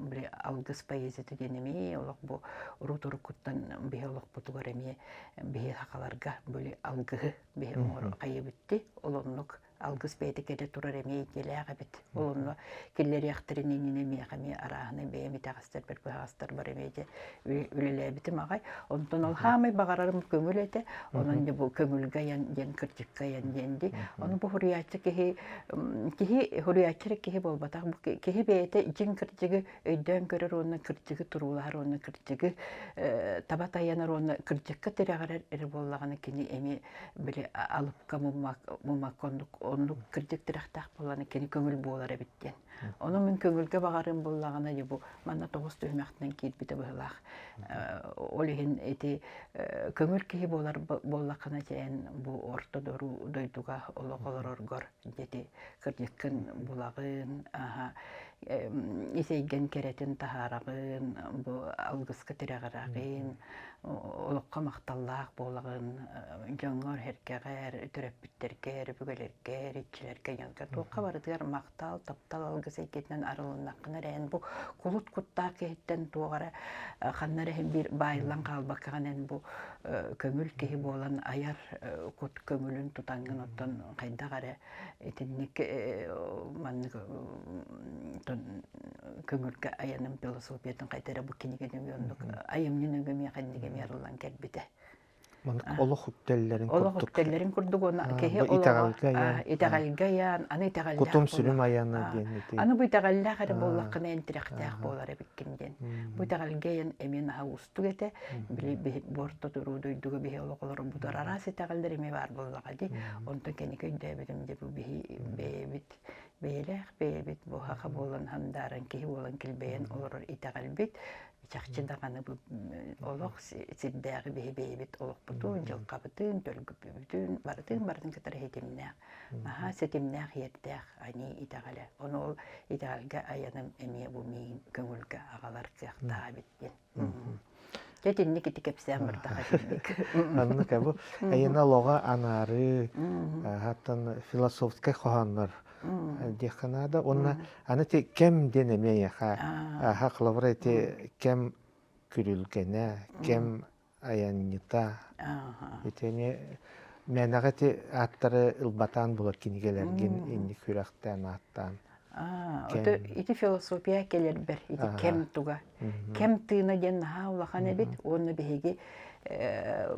Били алгыс поэзията диэн эмиэ олох бу урут уруккуттан биһи олохпутугар эмиэ биһи сахаларга били алгыһы биһи оҥоро хайыбытти ол оннук алгыс бэйэтэ кэлэ турар эмиэ идиэлээх эбит. Ол онно киллэриэхтэрин иннинэ миэхэ эмиэ арааһынай бэйэм итэҕэстэрбэр быһаҕастарбар эмиэ дьэ үлэлээбитим аҕай. Онтон ол хаамай баҕарарым көҥүл этэ. Онон дьэ бу көҥүлгэ айан диэн кырдьыкка айан диэн дии. Ону бу суруйааччы киһи киһи суруйааччы эрэ киһи буолбатах. Бу киһи бэйэтэ дьиҥ кырдьыгы өйдөөн көрөр уонна кырдьыгы туруулаһар уонна кырдьыгы таба тайанар уонна кырдьыкка тирэҕирэр эрэ буоллаҕына кини эмиэ били алыпка муммакка оннук оннук кырдьык тирэхтээх буоллаҕына кини көҥүл буолар эбит диэн. Ону мин көҥүлгэ баҕарым буллаҕына дьэ бу манна тоҕус түһүмэхтэн киирбитэ быһылаах. Ол иһин ити көҥүл киһи буолар буоллаххына чээн бу орто дойдуга олох олороргор дьэти кырдьыккын булаҕын, аха ис эйгэн кэрэтин таһаараҕын, бу алгыска тирэҕирэҕин, олоххо махталлаах буолаҕын, дьоҥҥор сэргэҕэр, төрөппүттэргэр, өбүгэлэргэр, иччилэргэ, дьоҥҥо туохха барытыгар махтал, таптал алгыс эйгэтинэн арылыннаххына эрэ эн бу кулут куттаах киһиттэн туох эрэ ханна эрэ биир баайыллан хаалбаккаҕын эн бу көҥүл киһи буолан айар кут көҥүлүн тутаҥҥын оттон хайдах эрэ итинник маннык көҥүлгэ айаным философиятын хайда эрэ бу кинигэни оннук айымньы нөҥүө миэхэ инник эмиэ арыллан кэлбитэ. Маннык олох үктэллэрин Олох курдук. үктэллэрин курдук уонна киһи Бу олоҕо итэҕэлгэ айан. итэҕэлгэ айан, аны итэҕэллээх Кутум буоллах. сүрүм айана диэн ити. Аны бу итэҕэллээх эрэ буоллаххына эн тирэхтээх буолар эбиккин диэн. Бу итэҕэлгэ айан эмиэ наһаа уустук этэ. Били бу орто туруу дойдуга биһи олох олорбутар араас итэҕэллэр эмиэ баар буоллаҕа дии. Онтон кэнники өйдөөбүтүм дьэ бу биһи бэйэбит бэйэлээх бэйэбит бу хаха буолан хандааран киһи буолан килбэйэн олорор итэҕэлбит чахчы даҕаны бу олох сирдээҕи биһи бэйэбит олохпутун, дьылҕабытын, төлгүппүтүн барытын барытын кытары ситимнээх, наһаа ситимнээх иэрдээх аньыы итэҕэлэ. Ону ол итэҕэлгэ айаным эмиэ бу миигин көҥүлгэ аҕалар кыахтаах эбит диэн. Дьэ итинник ити кэпсээн бардах итинник. Оннук бу айына олоҕо анаарыы, хаттан философскай хоһооннор диэххэ наада. Уонна аны ити кэм диэн эмиэ эйиэхэ аха холобура ити кэм күрүлгэнэ, кэм айанньыта. Ити эмиэ мээнэҕэ ити ааттары ылбатаан булар кинигэлэргин инник күрэхтээн ааттаан. Ити философия кэлэрбэр ити кэм туга. Кэм тыына диэн наһаа улахан эбит уонна биһиги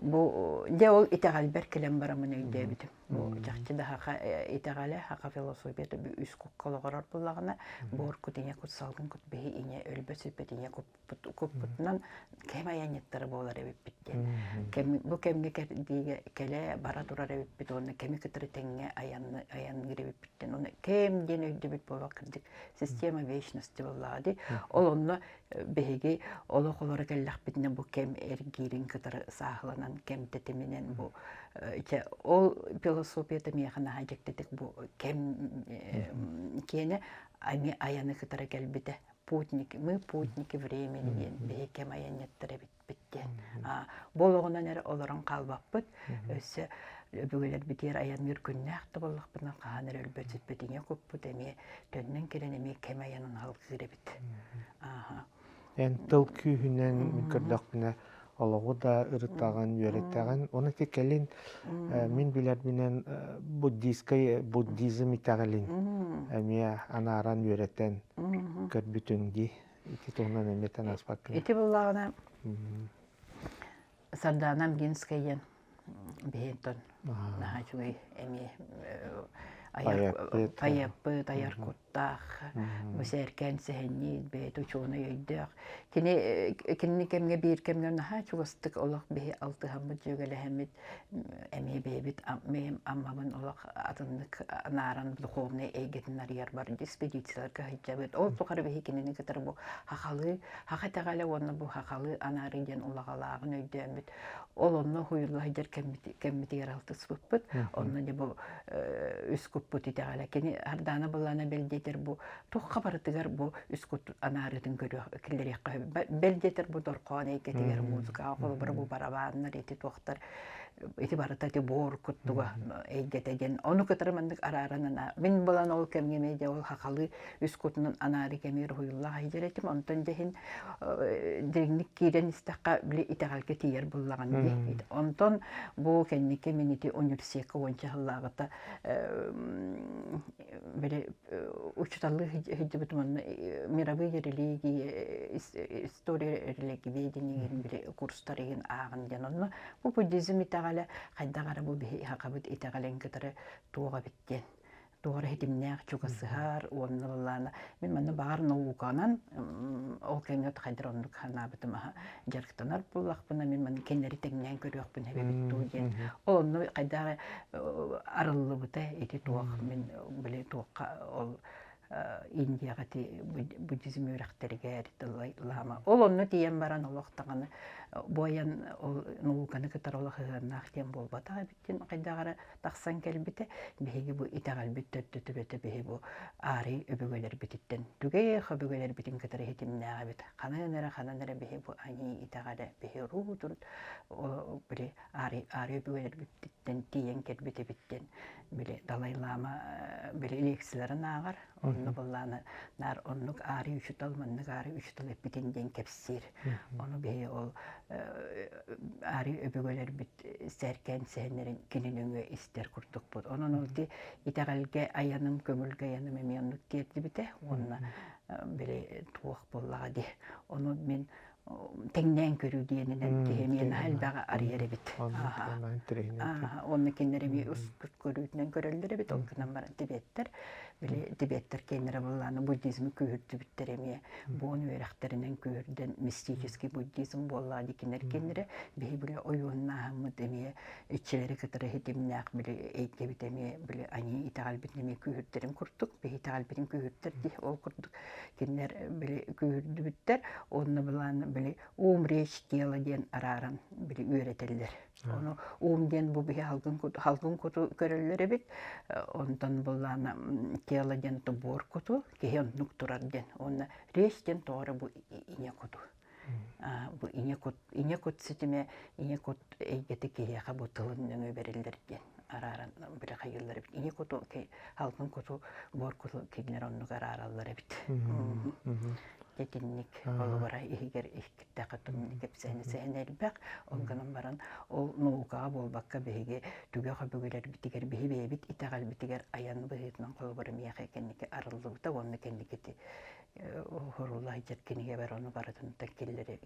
бу дьэ ол итэҕэлбэр кэлэн бараммын өйдөөбүтүм. Бу чахчы да хаха итэҕэлэ, хаха философията үс кукка олоҕорор буоллаҕына, буор кут, ийэ кут, салгын кут биһи ийэ өлбөт сүппэт ийэ куппутунан кэм айанньыттара буолар эбиппит диэн. Кэм, бу кэмҥэ кэрдиигэ кэлэ бара турар эбиппит уонна кэми кытары тэҥҥэ айанныыр эбиппит диэн. Уонна кэм диэн өйдөбүл буолуох кырдьык система вечности буоллаҕа дии. Ол онно биһиги олох олоро кэллэхпитинэ бу кэм эргиирин кытары сааһыланан кэм тэтиминэн бу чэ ол философията миэхэ наһаа дьиктитик бу кэм киэнэ ами айаны кытары кэлбитэ путники мы путники времени диэн биһи кэм айанньыттар эбиппит диэн бу олоҕунан эрэ олорон хаалбаппыт өссө өбүгэлэрбитигэр айанныыр күннээх да буоллахпына хаһан эрэ өлбөт сүппүт ийэ куппут эмиэ төннөн кэлэн эмиэ кэм айанын халгыыр эбит. Эн тыл күүһүнэн мин көрдөхпүнэ олоҕу да ырытаҕын, үөрэтэҕин. Оны ити кэлин мин билэрбинэн буддийскай буддизм итэҕэлин эмиэ анааран үөрэтэн көрбүтүҥ дии. Ити туһунан эмиэ тэн аспаккын. Ити буллаҕына Сардаана Амгинская диэн биһиэнтэн наһаа үчүгэй эмиэ айар поэппыт, айар куттаах, бу сээркээн сэһэнньит, бэйэтэ учуонай өйдөөх. Кини кинини кэмҥэ биир кэмҥэ наһаа чугастык олох биһи алтыһаммыт, дьүөгэлэһэммит, эмиэ бэйэбит бэйэм Аммабын олох атыннык анааран духовнай эйгэтин арыйарбар экспедицияларга сылдьабыт. Ол тухары биһи кинини кытары бу хахалыы Хаха итэҕэлэ уонна бу хахалыы анаарыы диэн улаҕалааҕын өйдөөммүт, ол онно уһуйулла сылдьар кэммитигэр алтыспыппыт. Онно дьэ бу үс куппут итэҕэлэ. Кини Хардаана былаана бэл диэтэр бу туохха барытыгар бу үс кут анаарыытын көрүөх киллэриэххэ сөп. Бэл диэтэр бу дорхоон эйгэтигэр музыкаҕа холобура бу барабааннар ити туохтар ити барыта ити буор куттуга эйгэтэ диэн ону кытары маннык арааран ана мин булан ол кэмҥэ эмиэ дьэ ол хахалыы үс кутунан анаары кэмигэр уһуйуллаах иһдьэр этим онтон дьэ иһин дириҥник киирэн истэххэ били итэҕэлгэ тиийэр буллаҕын дии онтон бу кэнники мин ити университекка уонча сыллааҕыта били учууталлыы сылдьыбытым онно мировые религии история религиоведения били курстар иһин ааҕын диэн онно бу буддизм итэҕэлэ хайдах эрэ бу биһи хахабыт итэҕэлин кытары туох эбит диэн туох эрэ ситимнээх чугасыһар уонна былаана мин манна баҕар науканан ол кэмҥэ хайдах оннук санаабытым аха дьарыктанар буоллахпына мин манна кинилэри тэҥнээн көрүөхпүн эбит дуу диэн ол онно хайдах арыллыбыта ити туох мин били туохха ол Индияҕа ити буддизм үөрэхтэригэр лама. Ол онно тиийэн баран олох даҕаны буойан ол науканы кытары олох ыһыаннаах диэн буолбатах эбит диэн хайдах эрэ тахсан кэлбитэ. Биһиги бу итэҕэлбит төрдө төбөтө биһи бу аарый өбүгэлэрбититтэн түгэх өбүгэлэрбитин кытары ситимнээх эбит. Ханан эрэ ханан эрэ биһи бу аньыы итэҕэлэ биһи уруутурут били аарый аарый өбүгэлэрбититтэн тиийэн кэлбит эбит диэн били Далай Лама били лекцияларын ааҕар. Онно быллаана наар оннук аарый учутал маннык аарый учутал эппитин диэн кэпсиир. Ону биһи ол аарый өбүгэлэрбит сээркээн сэһэннэрин кини нөҥүө истэр курдукпут. Онон ол ити итэҕэлгэ айаным, көҥүлгэ айаным эмиэ оннук тиэрдибитэ уонна били туох буоллаҕа дии. Ону мин тэҥнээн көрүү диэнинэн киһи эмиэ наһаа элбэҕи арыйар эбит. Уонна кинилэр эмиэ ускут көрүүтүнэн көрөллөр эбит. Ол гынан баран тибеттэр, били тибеттэр киэннэрэ буоллааны буддизмы күүһүрдүбүттэр эмиэ буон үөрэхтэринэн күүһүрдэн мистический буддизм буоллаҕа дии кинилэр кинилэрэ биһи били ойууннааһыммыт эмиэ иччилэри кытары ситимнээх били эйгэбит эмиэ били аньыы итэҕэлбитин эмиэ күүһүрдэрин курдук биһи итэҕэлбитин күүһүрдэр дии ол курдук кинилэр били күүһүрдүбүттэр уонна былаан били ум речь тело диэн арааран били үөрэтэллэр. Ону ум диэн бу биһи халгын куту, халгын куту көрөллөр эбит. Онтон былаана тело диэн то буор куту, киһи оннук турар диэн. Уонна речь диэн тоҕо эрэ бу ийэ куту. Бу ийэ кут, ийэ кут ситимэ, ийэ кут эйгэтэ киһиэхэ бу тылын нөҥүө бэриллэр диэн арааран били хайыыллар эбит. Ийэ куту, халгын куту, буор куту кинилэр оннук араараллар эбит. Итинник холобура иһигэр иһиттэххэ кэпсээни сэһэн элбэх. Ол гынан баран ол наукаҕа буолбакка биһиги түгэх өбүгэлэрбитигэр биһи бэйэбит итэҕэлбитигэр айан быһыытынан холобура миэхэ кэнники арыллыбыта уонна кэнники хоруулла сылдьар кинигэбэр ону барытын киллэри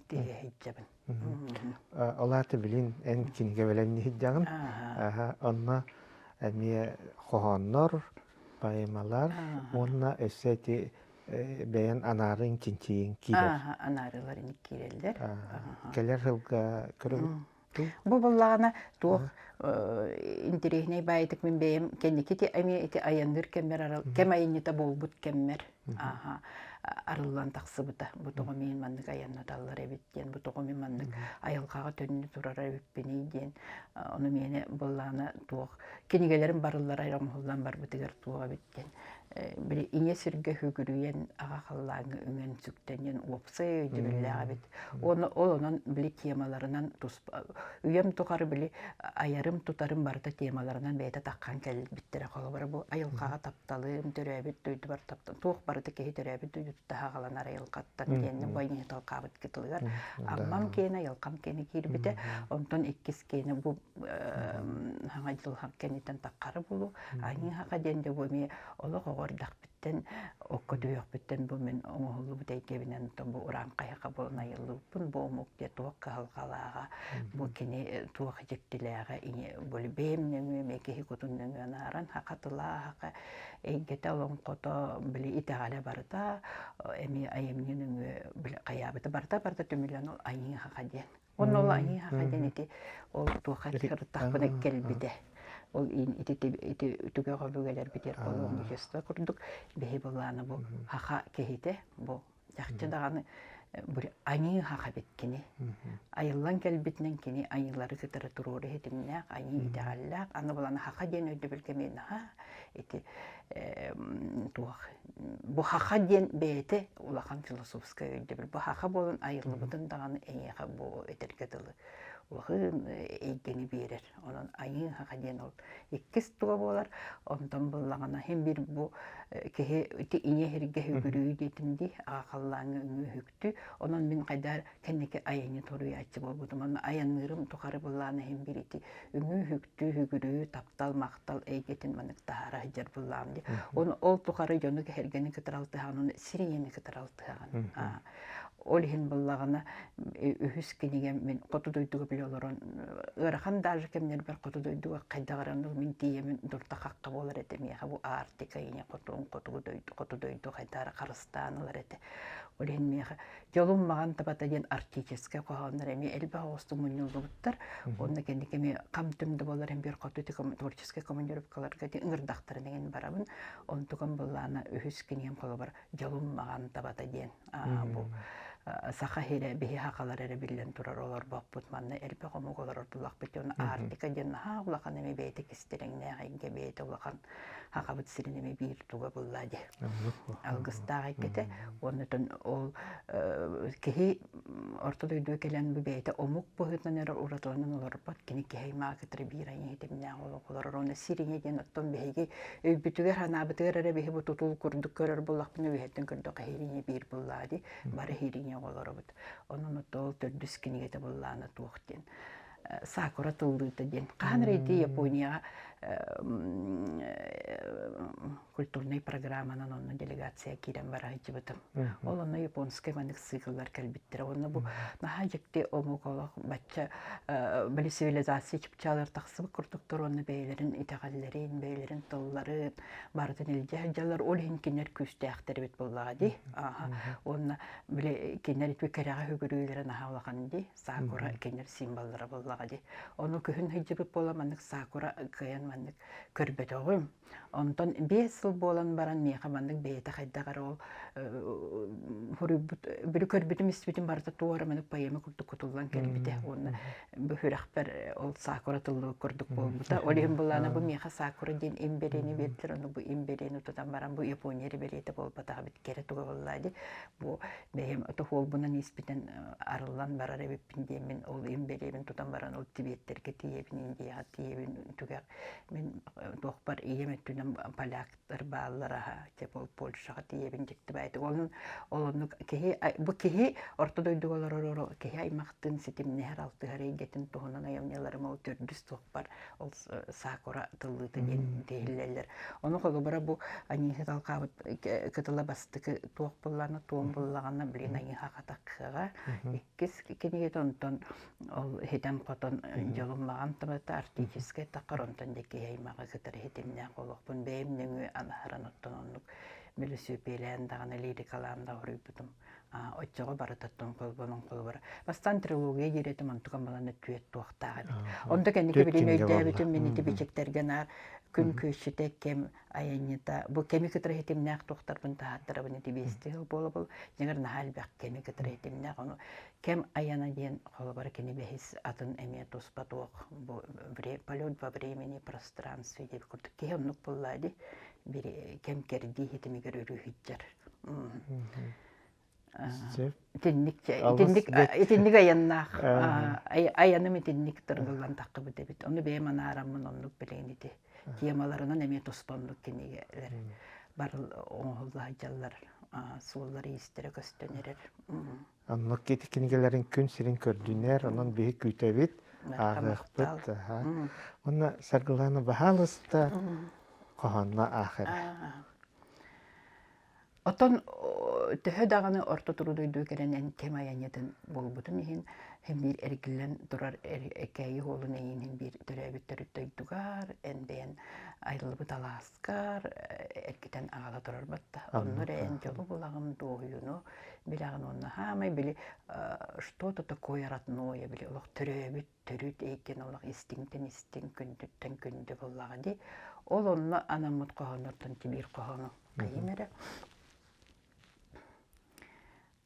тиһэ сылдьабын. Ол аата билин эн кинигэ бэлэмни сылдьаҕын. Онно эмиэ хоһооннор, поэмалар уонна өссө ити бэйэн анаарыҥ чинчийиҥ киирэр. Анаарыылар иник киирэллэр. Кэлэр сылга көрөбүт. Бу буллаҕына туох интэриэһинэй баайытык мин бэйэм кэнники ити эмиэ ити айанныыр кэммэр кэм айанньыта буолбут кэммэр арыллан тахсыбыта. Бу тоҕо мин маннык айаннаталлар эбит диэн, бу тоҕо мин маннык айылҕаҕа төннө турар эбиппиний диэн. Ону миэнэ быллаана туох кинигэлэрим барыллара оҥоһуллан барбытыгар туох эбит диэн били ийэ сиргэ үгүрүйэн аҕа халлааҥҥа үҥэн сүктэнэн уопсай өйдөбүллээх эбит. Уонна ол онон били темаларынан туспа үйэм тухары били айарым тутарым барыта темаларынан бэйэтэ таххан кэлбиттэрэ. Холобура бу айылҕаҕа тапталым, төрөөбүт дойдубар таптал туох барыта киһи төрөөбүт дойдутуттан аҕаланар айылҕаттан диэнни бу айньы талкаабыт кытылыгар Аммам киэнэ, айылҕам киэнэ киирбитэ. Онтон иккис киэнэ бу хаҥа дьылҕам кэнниттэн таххара буолуо. Аньыыһаха диэн дьэ бу эмиэ олох оҕо эрдэхпиттэн окко түһүөхпүттэн бу мин оҥоһуллубут эйгэбинэн бу урааҥхайаха буолан айыллыбыппын бу омук диэ туох кыһалҕалааҕа бу кини туох дьиктилээҕэ бу бэйэм нөҥүө эмиэ киһи кутун нөҥүө анааран хаха тылаа хаха эйгэтэ олоҥхото били итэҕэлэ барыта эмиэ айымньы нөҥүө били хайаабыта барыта барыта түмүллэн ол айыыһаха диэн Онно ол айыы диэн ити ол туохха сырыттахпына кэлбитэ. Ол ити ити түгэх өбүгэлэрбитигэр паломничество курдук биһи былаана бу хаха киһитэ бу чахчы даҕаны аньыы хаха эбит кини. Айыллан кэлбитинэн кини айыылары кытары туруору иһитимнээх, айыы итэҕэллээх, аны булан хаха диэн өйдөбүлгэ эмиэ наһаа ити туох бу хаха диэн бэйэтэ улахан философскай өйдөбүл. Бу хаха буолан айыллыбытын даҕаны эйиэхэ бу этэргэ дылы улахан эйгэни биэрэр. Онон айыы хаха диэн ол иккис туга буолар. Онтон буллаҕына иһин биир бу киһи ити ийэ сиргэ үгүрүү диэтим дии, аҕа халлааҥҥа үҥүү үһүктүү. Онон мин хайдаар кэнники айанньыт суруйааччы буолбутум. Онно айанныырым тухары былаан иһин биир ити үҥүү-үһүктүү, үгүрүү, таптал, махтал эйгэтин маннык таһаара сылдьар былаан дии. Оны ол тухары дьону кэһэргэни кытары алтыһаҕын, оны сир ийэни кытары алтыһаҕын. Ол иһин буллаҕына үһүс кинигэм мин хоту дойдуга билэ олорон ыарахан даже кэмнэрбэр хоту дойдуга хайдах эрэ мин тиийэмин дурда хахха буолар этэ миэхэ бу Арктика ийэ хотуун хотугу дойду хоту дойду хайдах эрэ харыстаан ылар этэ. Ол иһин миэхэ дьолум маҕан табата диэн арктическай хоһооннор эмиэ элбэх оҕустук мунньуллубуттар. Уонна кэнники эмиэ хам-түм да буолар биир хоту творческай командировкаларга ыҥырдахтарын эҥин барабын. Онтукам былаана үһүс кинигэм холобур дьолум маҕан табата диэн бу саха сирэ биһи сахалар эрэ биллэн турар олорбоппут манна элбэх омук олорор буллахпыт диэн Арктика диэн наһаа улахан эми бэйэтэ кистэлэҥнээх эйгэ бэйэтэ улахан сахабыт сирин эми биир туга булла дии алгыстаах эйгэтэ уонна ол киһи орто дойдуга кэлэн бу бэйэтэ омук быһыытынан эрэ уратыланан олорбот кини киһи аймаҕа кытары биир айыы ситимнээх олох олорор уонна сир ийэ диэн оттон биһиги өйбүтүгэр санаабытыгар эрэ биһи бу тутул курдук көрөр буоллахпына үөһэттэн көрдөххө иһириҥэ биир буллаа дии бары иһириҥэ оҕолоробут онон оттон ол төрдүс кинигэтэ буллаана туох диэн сакура тыллыыта диэн хаһан эрэ ити Японияҕа культурнай программанан онно делегация киирэн бара сылдьыбытым. Ол онно японскай маннык цикллар кэлбиттэрэ. Онно бу наһаа дьикти омук олох бачча били цивилизация чыпчаалар тахсыбыт курдуктар уонна бэйэлэрин итэҕэллэрин, бэйэлэрин тылларын барытын илдьэ сылдьаллар. Ол иһин кинилэр күүстээхтэр эбит буоллаҕа дии. Уонна били кинилэр ити кэрэҕэ үгүрүүлэрэ наһаа улахан дии. Сакура кинилэр символлара буоллаҕа дии. Ону күһүн сылдьыбыт буола маннык сакура кыайан маннык көрбөтөҕүм. Онтон 5 сыл буолан баран миэхэ маннык бэйэтэ хайдах эрэ ол суруйбут били көрбүтүм истибитим барыта туора маннык поэма курдук кутуллан кэлбитэ уонна бу сүрэхпэр ол сакура тыллыбыт курдук буолбута. Ол иһин былаана бу миэхэ сакура диэн имбэриэни биэрдилэр, ону бу имбэриэни тутан баран бу Япония эрэ бэлиэтэ буолбатах эбит кэрэ туга буоллаа дии. Бу бэйэм тоһуолбунан испитин арыллан барар эбиппин диэммин ол имбэриэбин тутан баран ол Тибеттэргэ тиийэбин, Индияҕа тиийэбин түгэх Мин туохпар ийэм өттүнэн поляктар бааллара типа Польшаҕа тиийэбин дьикти баайдык. Онон ол оннук киһи бу киһи орто дойдуга олорор киһи аймахтыын ситимнэһэр алтыһар эйгэтин туһунан айымньыларым ол төрдүс туохпар ол сакура тыллыыта диэн тиһиллэллэр. Ону холобура бу Аньыыһыт алҕаабыт кытыла бастакы туох буллаҕына туом буллаҕына блин Аньыыһа хатаккыаҕа иккис кинигэтэ онтон Ол иһитэн-хотон дьолум маҕан табата арктическай таххар онтон дьэ киһи аймаҕы кытары ситимнээх олохпун бэйэм нөҥүө анаһаран оттон оннук бөлөсүөпүйэлээн даҕаны лирикалаан да хоруйбутум. Оччоҕо барытаттан холбонон холобура. Бастаан трилогия диир этим онтукам балана түөт туохтаах эбит. Онто кэнники Түөт билин кинигэ өйдөөбүтүм буолла. мин ити бичиктэргэ наар күн күөсчүтэ кэм айанньыта бу кэми кытары ситимнээх туохтарбын таһааттарабын ити биэсти сыл буола-буола дьиҥэр наһаа элбэх кэми кытары ситимнээх ону Кэм айана диэн холобура кини бэһис атын эмиэ туспа туох бу полет во времени пространстве диэбит курдук киһи оннук буоллаа дии бир кэм кэрдии ситимигэр өрүү сылдьар. Итинник итинник итинник айаннаах айаным итинник тыргыллан таххыбыт эбит. Ону бэйэм анаараммын оннук билигин ити темаларынан эмиэ туспа оннук кинигэлэр барыл оҥоһулла сылдьаллар суоллар иистэрэ көстөн эрэр. Оннук ити кинигэлэрин күн сирин көрдүнэр, онон биһи күүтэбит, ааҕыахпыт. Уонна Саргылаана баһаалыста хоһоонно аах эрэ. Отон төһө даҕаны орто туруу дойду кэлэн эн кэм айанньытын буолбутун иһин һин биир эргиллэн турар экээйи уолун эйиин биир төрөөбүт төрүт дойдугар эн бэйэн айыллыбыт алааскар эргитэн аҕала турар батта. Онно эрэ эн дьолу булаҕын, дуоһуйуну билэҕин уонна хаамай били что-то такое родное били олох төрөөбүт төрүт эйгэн олох истиҥтэн истиҥ күндүттэн күндү буоллаҕа дии. Ол онно анаммыт хоһооннортон тимир хоһоону хайым эрэ.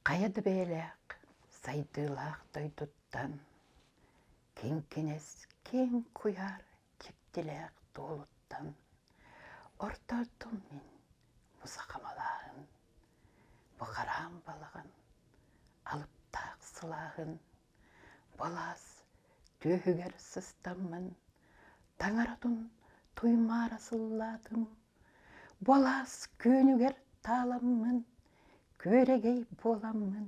Хайа да бэйэлээх сайдыылаах дойдуттан киҥкинэс киэҥ куйаар дьиктилээх дуолуттан ортортум мин бу сахамалааһын бу хараам балаҕан алыптаах сылааһын балаас түөһүгэр сыстаммын таҥаратын туймаара сыллаатым балаас күөнүгэр тааламмын күөрэгэй буоламмын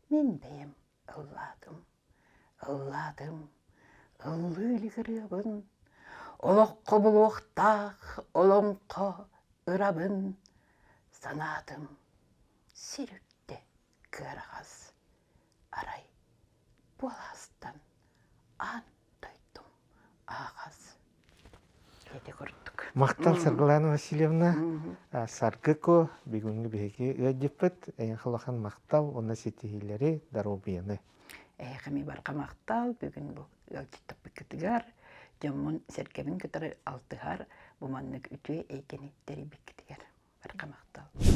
мин бэйэм ыллаатым Ыллаатым, ыллыы илик ырыабын, олоххо булуохтаах олоҥхо ырабын санаатым сир үрдэ кыараҕас, арай буолаастан аан дойдум ааҕас. Ити курдук. Махтал Саргылана Васильевна, Саргыко бүгүҥҥү биһиги ыалдьыппыт. Эйиэхэ улахан махтал уонна ситиһиилэри, доруобуйаны. Эһиэхэ эмиэ барҕа махтал бүгүн бу ыалдьыттаппыккытыгар, дьоммун сэргэбин кытары алтыһар бу маннык үтүө эйгэни тэрийбиккитигэр барҕа махтал.